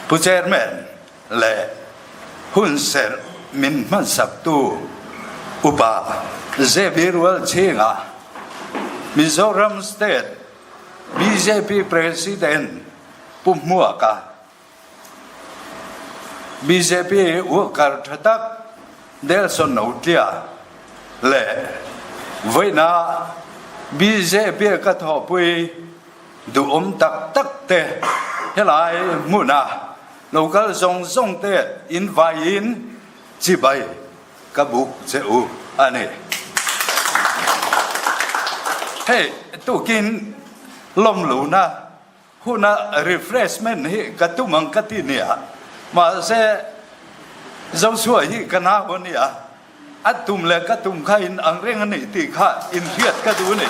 Pu Chairman leh hunserh min hmansaktu Upa JB Rualchhinga, Mizoram State bjp President Pu Hmuaka, Bjp worker tha tak Nelson Notia leh vawiina bjp ka thawhpui duhawm tak tak te helai hmuna local zawng zawng te in vaiin chibai ka buk che u a ni. Hei tukin lawmluna Huna refreshment hi ka tum ang ka ti nia, mahse Joshua hi ka nau a nia, a tum leh ka tum kha in ang reng a nih tih kha inhriat ka duh a ni.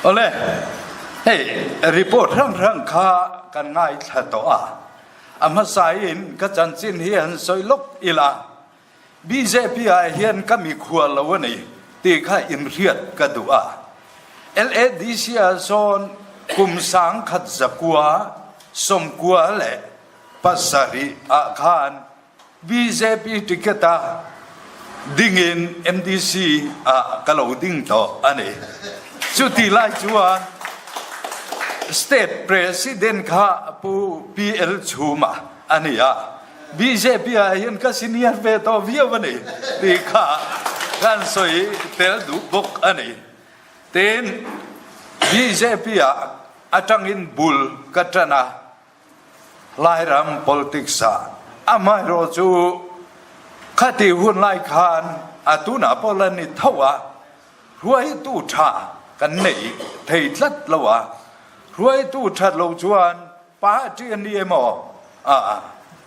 Awle, hei report hrang hrang kha kan ngaithla tawh a, a hmasain ka chanchin hi han sawi lawk ila, Bjp ah hian ka mikhual lo a ni tih kha inhriat ka duh a. LADC ah sawn kum 1997 ah khan bjp ticket a dingin MDC ah ka lo ding tawh a ni. Chuti lai chuan State President kha Pu PL Chhuma a ni a. Bjp ah hian ka senior ve tawh viau a ni tih kha kan sawi tel duh bawk a ni. Tin, bjp ah atangin bul ka tan a, Lairam politics ah amaherawh chu khati hun lai khan a tunah pawh la ni tho a, hruaitu tha kan nei thei tlat lo a, hruaitu that lo chuan Party a ni emaw,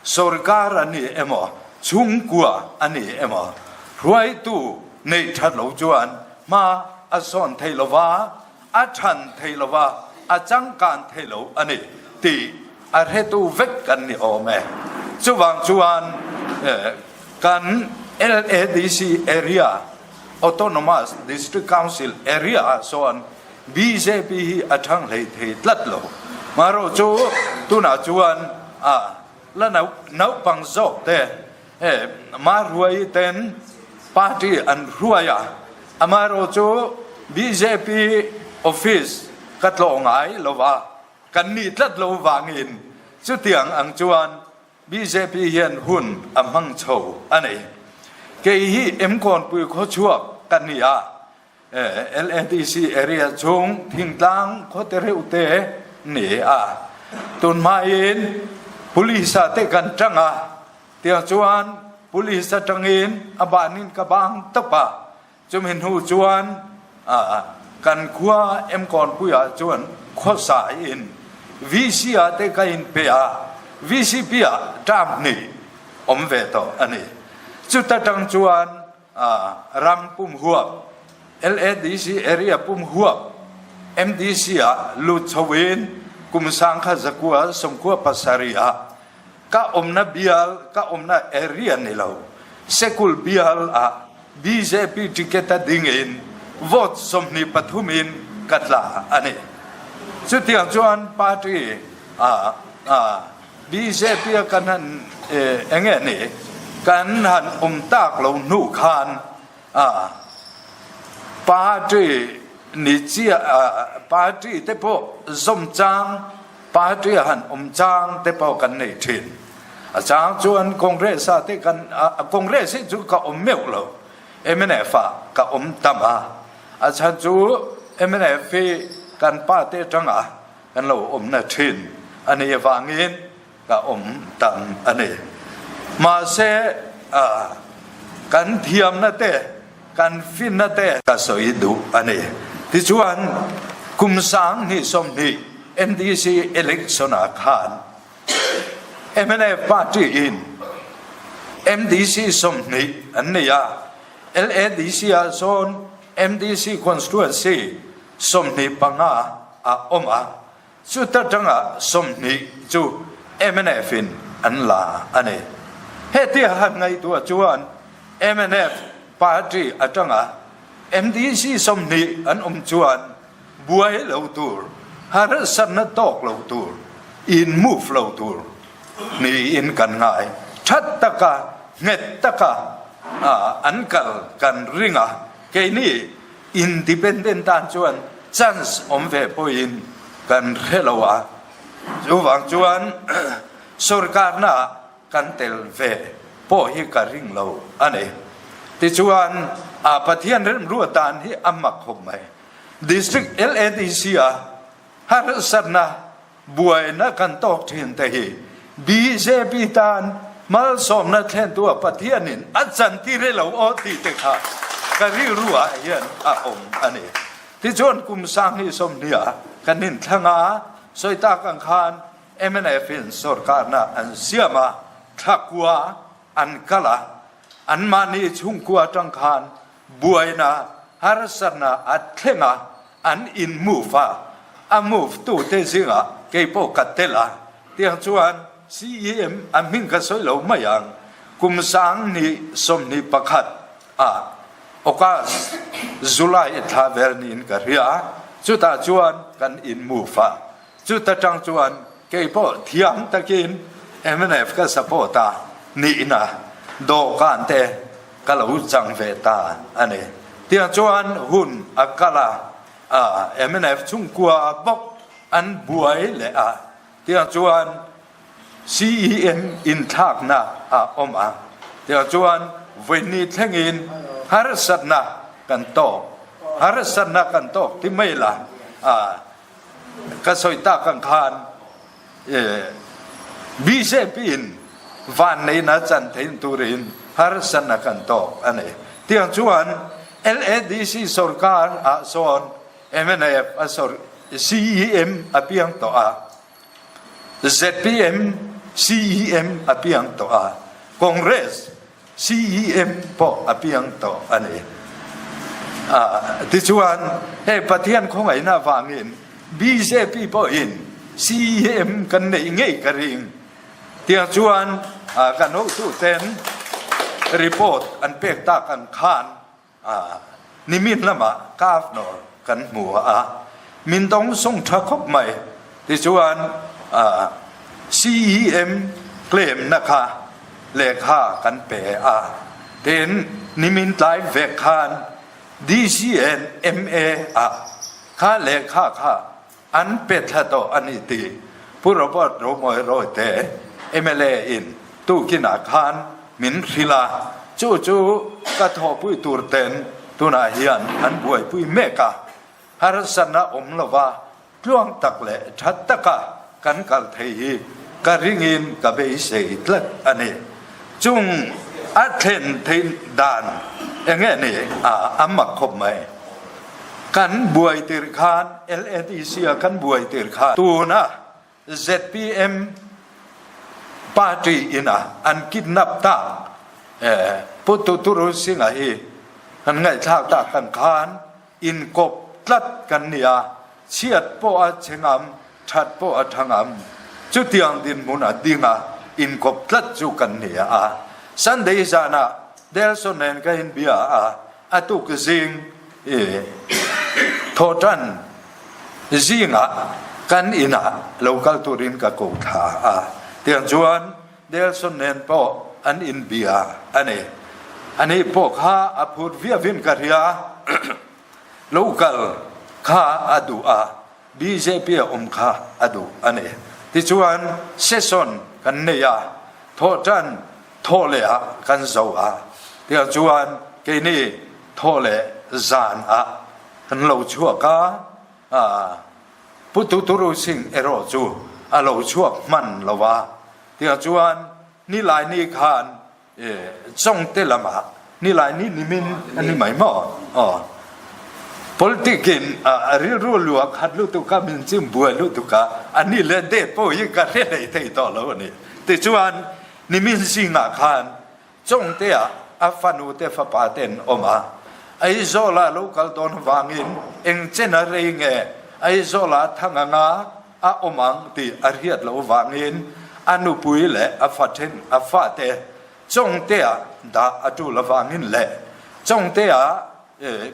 sorkar a ni emaw, chhungkua a ni emaw, hruaitu neih that lo chuan hma a sawn thei lo va, a than thei lo va, a changkan thei lo a ni tih a hretu vek kan ni awm e. Chuvang chuan kan LADC area, Autonomous District Council area ah sawn Bjp hi a thang hlei thei tlat lo. Marawh chu tunah chuan a la naupang zawk te ma hruai ten party an hruai a, amaherawh chu bjp office ka tlawh ngai lo va, kan nih tlat lo vangin chutiang ang chuan Bjp hian hun a hmang chho a ni. Kei hi Emkawnpui khawchhuak ka ni a, LADC area chung thingtlang khuate reuh te ni a. Tun hmain police ah te kan tang a, tiang chuan police atangin a banin ka bang tawp a, chumi hnu chuan kan khua Emkawnpui ah chuan khawsa in VC ah te ka in pe a, VCP ah term hnih awm ve tawh a ni. Chuta tang chuan Ram pum huap, LADC area pum huap, MDC ah lut chho in kum 1997 ah ka umna bial, ka umna area ni lo, Sekul bial ah BJP ticket a ding in vote 23 in ka tla a ni. Chutiang chuan party ah Bjp a kan han enge ni kan han awm tak lo hnu khan party ni chiah party te pawh zawm chang party a han awm chang te pawh kan nei thin. A chang chuan Congress ah te kan Congress hi chu ka awm meuh lo mnf ah ka awm tam a, a chhan chu mnf hi kan pa te atanga Kan lo awmna thin a nih avangin ka awm tam a ni. Mahse, kan thiamna te, kan finna te ka sawi duh a ni. Tichuan, kum 2020 MDC election-ah khan mnf party-in MDC 20 an nei a, LADC-ah sawn MDC constituency 25 a awm a, chuta tanga 20 chu mnf in an la a ni. Hetia han ngaihtuah chuan mnf party atanga MDC 20 an awm chuan buai lo tur, harsatna tawk lo tur. In move lo tur niin kan ngai. That taka, nghet taka an kal kan ring a, keini independent tan chuan chance awm ve pawhin kan hre lo a, chuvang chuan sorkarna kan tel ve pawh hi ka ring lo a ni. Tichuan a Pathian remruat dan hi a mak khawp mai. District LADC a harsatna buaina kan tawk thin te hi bjp tan malsawmna thlentu a Pathianin a chantir e lo aw tih te kha ka rilru ah hian a awm a ni. Tichuan kum 20 sawmhnih kan inthlang a, sawi tak ang khan mnf in sorkarna an siam a, thlakua an kal a, anmahni chhungkua atang khan buaina harsatna a thleng a, an in move a, a move tu te zingah kei pawh ka tel a, tiang chuan CEM a hming ka sawi lo mai ang, kum 2021 ah August, July thla vel niin ka hria, chutah chuan kan in move a, chuta tang chuan kei pawh thiam takin mnf ka support a, nihna dawhkan te ka lo chang ve ta a ni. Tiang chuan hun a kal a, mnf chhungkua bawk an buai leh a, tiang chuan CEM inthlakna a awm a, tiang chuan vawiini thlengin harsatna kan tawk, harsatna kan tawk ti mai la, ka sawi tak ang khan Bjp in vanneihna chan theih turin harsatna kan tawk a ni. Tiang chuan LADC sorkar ah sawn mnf a sor CEM a piang tawh a, zpm CEM a piang tawh a, Congress CEM pawh a piang tawh a ni. Tichuan, hei Pathian khawngaihna avangin bjp pawhin CEM kan neih ngei ka ring. Tiang chuan kan hotuten report an pek tak ang khan Nimin lamah Governor kan hmu a, min dawng sung tha khawp mai. Tichuan CEM claim na kha lehkha kan pe a, tin nimin tlai vek khan DCNMA ah kha lehkha kha An pe thla tawh a ni tih Pu Robert Romawi Rawite mla in tukinah khan min hrilh a, chu chu ka thawhpui tur ten tunah hian an buaipui mek a, harsatna awm lova tluang tak leh tha taka kan kal thei hi ka ringin ka beisei tlat a ni. Chung a thlen theih dan enge ni a a mak khawp mai. Kan buai tir khan LADC a kan buai tir khan tuna zpm party in a an kidnap tak Pu Tuturu Singh-a hi kan ngaihthlak tak kan khan inkawp tlat kan ni a, chhiat pawh a che ngam, that pawh a tha ngam. Chutiang dinhmun a ding a, inkawp tlat chu kan ni a. Sunday zanah Delson nen ka inbia a, a tuk zing i thawhtan zingah kan inah lo kal turin ka ko thla a. Tiang chuan Delson nen pawh an inbia a ni. Ani pawh kha a phut viavin ka hria. Lo kal kha a duh a, bjp a awm kha a duh a ni. Tichuan session kan nei a, thawhtan thawh leh ah kan zo a. Tiang chuan keini thawh leh zan ah kan lo chhuak a, Pu Tuturu Singh erawh chu a lo chhuak hman lo a. Tiang chuan Nilaini khan Chawngte lamah Nilaini nimin a ni mai maw? Aw. Politic in a rilru lua khat lutuk a, min chim buai lutuk a, a ni leh date pawh hi ka hre hlei thei tawh lo a ni. Tichuan nimin zingah khan Chawngteah a fanu te fapa te an awm a, Aizawla lo kal dawn avangin eng chen a rei nge Aizawla thang anga a awm ang tih a hriat loh avangin a nupui leh a fa then a fate Chawngtea dah a tul avangin leh Chawngtea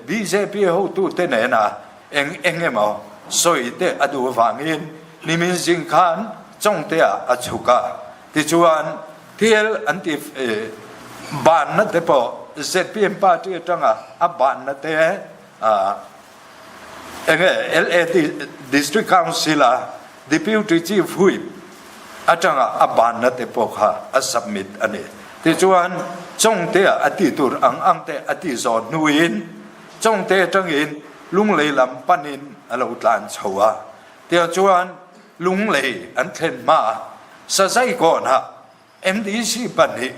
bjp hotute nena eng eng emaw sawi te a duh avangin nimin zing khan. Chawngte-ah a chhuk a. Tichuan, thil an ti banna te pawh zpm party atanga a banna te enge LAD District Council a Deputy Chief Whip atanga a banna te pawh kha a submit a ni. Tichuan, Chawngte-ah a tih tur ang ang te a tih zawh hnuin Chawngte atangin Lunglei lam panin a lo tlan chho a. Tichuan, Lunglei an thlen hma Sazaikawnah MDC pahnih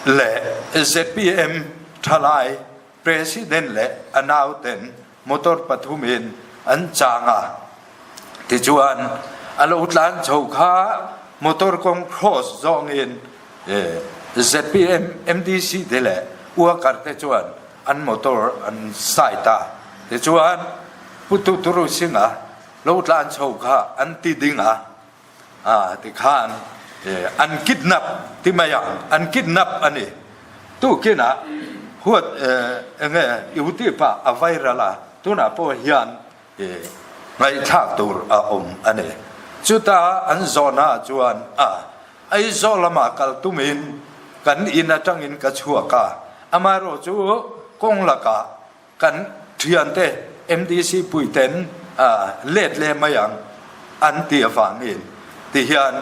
leh zpm thalai President leh a nauten motor pathumin an chang a. Tichuan, a lo tlan chho kha motor kawng cross zawngin zpm MDC te leh worker te chuan an motor an side a. Tichuan, Pu Tuturu Singh-a lo tlan chho kha an ti ding a, tikhan an kidnap ti mai ang, an kidnap a ni. Tukinah huat enge YouTube ah a viral a, tunah pawh hian ngaihthlak tur a awm a ni. Chuta an zawhna chuan a Aizawl lamah kal tumin kan in atangin ka chhuak a, amaherawhchu kawng lakah Kan thiante MDC puiten let leh mai ang an ti avangin tihian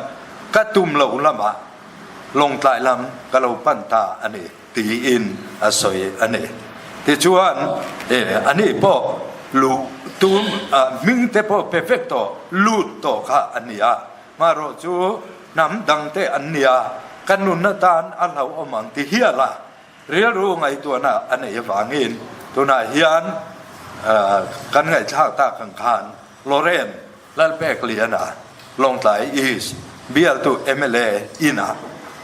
ka tum lo lamah Lawngtlai lam ka lo pan ta a ni tiin a sawi a ni. Tichuan ani pawh luh tum hming te pawh pe vek tawh lut tawh kha a ni a, hmarawh chu hnam dangte an nia ka nun atan a hlauhawm ang ti hial a. Rilru ngaihtuahna a neih avangin tunah hian kan ngaihthlak tak ang khan Lorraine Lalpekliana Lawngtlai East bialtu mla inah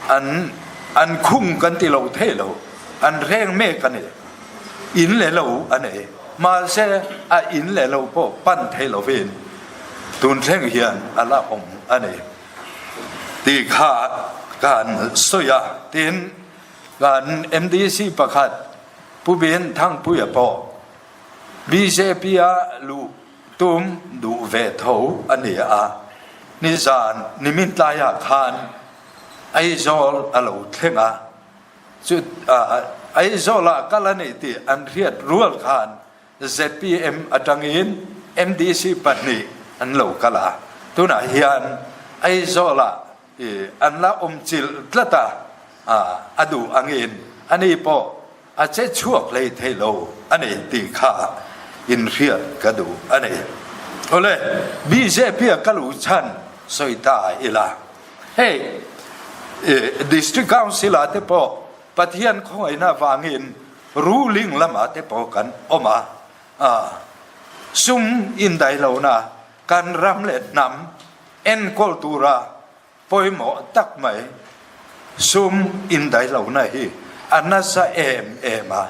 an an khung kan ti lo thei lo, an reng mek a ni. In leh lo a nei. Mahse a in leh lo pawh pan thei lovin tun thleng hian a la awm a ni tih kha kan sawi a. Tin, Kan MDC pakhat Pu Ben Thangpuia pawh bjp a luh tum duh ve tho a ni a, nizan nimin tlaiah khan Aizawl a lo thleng a, chu Aizawlah kal a nih tih an hriat rual khan zpm atangin MDC pahnih an lo kal a, tunah hian Aizawlah I an la awm chilh tlat a, a duh angin ani pawh a che chhuak hlei thei lo a ni tih kha inhriat ka duh a ni. Awle, bjp a ka luh chhan sawi ta ila, hei District Council ah te pawh Pathian khawngaihna avangin ruling lamah te pawh kan awm a, sum indaihlohna kan ram leh hnam enkawl tura pawimawh tak mai sum indaihlohna hi a nasa em em a.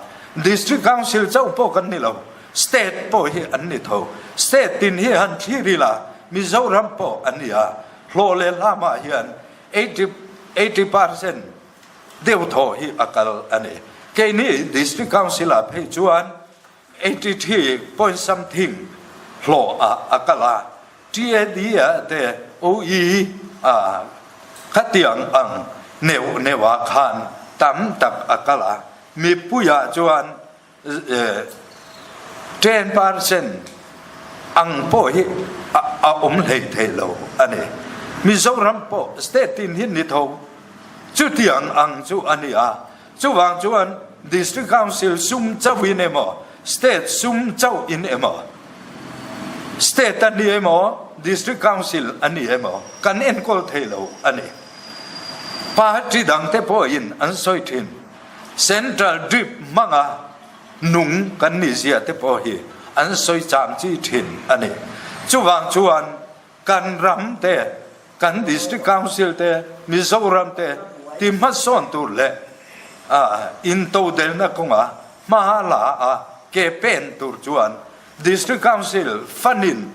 District Council chauh pawh kan ni lo, State pawh hi an ni tho. State tin hi han thlir ila Mizoram pawh an ni a, hlawh leh hlamah hian 80 percent deuh thaw hi a kal a ni. Keini District Council-ah phei chuan 83 point something hlawh ah a kal a, TAD ah te OE ah khatiang ang neuh neuh ah khan tam tak a kal a, mipui ah chuan 10% ang pawh hi a awm hlei thei lo a ni. Mizoram pawh state tin hi ni tho chutiang ang chu a ni a, Chuvang chuan District Council sum chauhin emaw, State sum chauhin emaw, State a ni emaw, District Council a ni emaw kan enkawl thei lo a ni. Party dangte pawhin an sawi thin. Central drip hmanga nung kan nihzia te pawh hi an sawi cham chi thin a ni. Chuvang chuan kan ram te, kan District Council te, Mizoram te ti hmasawn tur leh intodelna kawnga hma la a ke pen tur chuan District Council fund in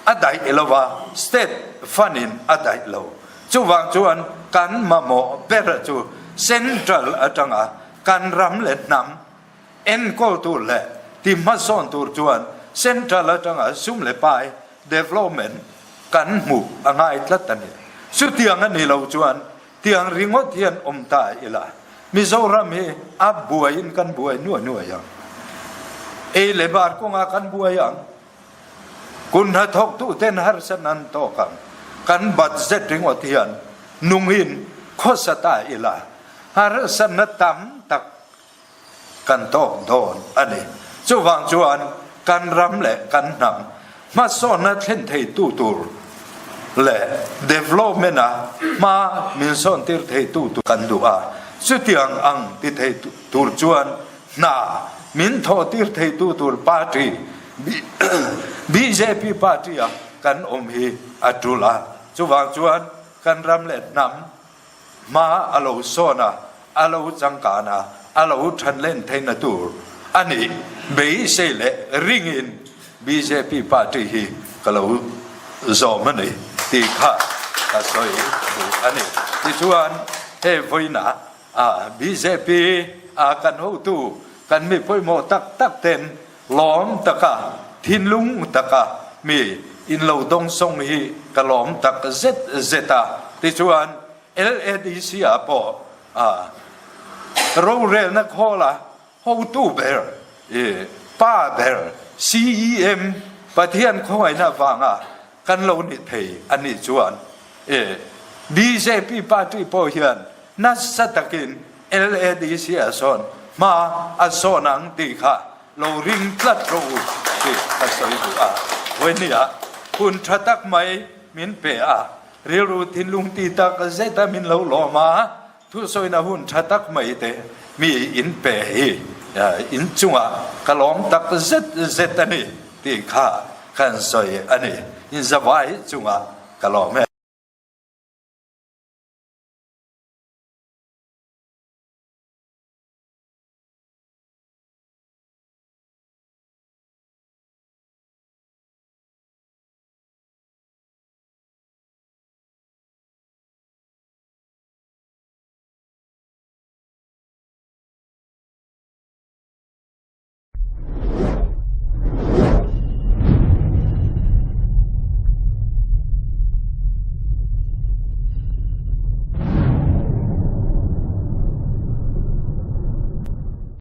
a daih lo a, State fund in a daih lo. Chuvang chuan kan mamawh ber chu Central atanga kan ram leh hnam enkawl tur leh ti hmasawn tur chuan Central atanga sum leh pai development. kan hmuh a ngai tlat a ni. Chutiang a ni lo chuan tiang ringawt hian awm ta ila Mizoram hi a buaiin kan buai nuai nuai ang. Ei leh bar kawngah kan buai ang. Kun hnathawktu ten harsatna an tawk ang. Kan budget ringawt hian nungin khawsa ta ila harsatna tam tak kan tawk dawn a ni. Chuvang chuan kan ram leh kan hnam hmasawnna thlen theitu tur leh development a hma min sawntir theitu tur kan duh a, chutiang ang ti thei tur chuan hna min thawhtir theitu tur party bjp party a kan awm hi a tul a. Chuvang chuan kan ram leh hnam Hma a lo sawn a, a lo changkan a, a lo than len theihna tur a nih beisei leh ringin bjp party hi ka lo zawm a ni tih kha ka sawi duh a ni. Tichuan he vawiinah bjp a kan hotu kan mi pawimawh tak tak ten lawm taka thinlung taka mi in lo dawngsawng hi ka lawm tak zet zet a. Tichuan LADC ah pawh rorelna khawla hotu ber i pa ber CEM Pathian khawngaihna vanga kan lo ni thei a nih chuan i bjp party pawh hian nasa takin LADC ah sawn hma a sawn ang tih kha lo ring tlat rawh u tih ka sawi duh a. Vawinia hun tha tak mai min pe a, rilru thinlung ti tak zet a min lo lawm a, thusawina hun tha tak mai te mi in pe hi in chungah ka lawm tak zet zet a ni tih kha kan sawi a ni. In zavai chungah ka lawm e.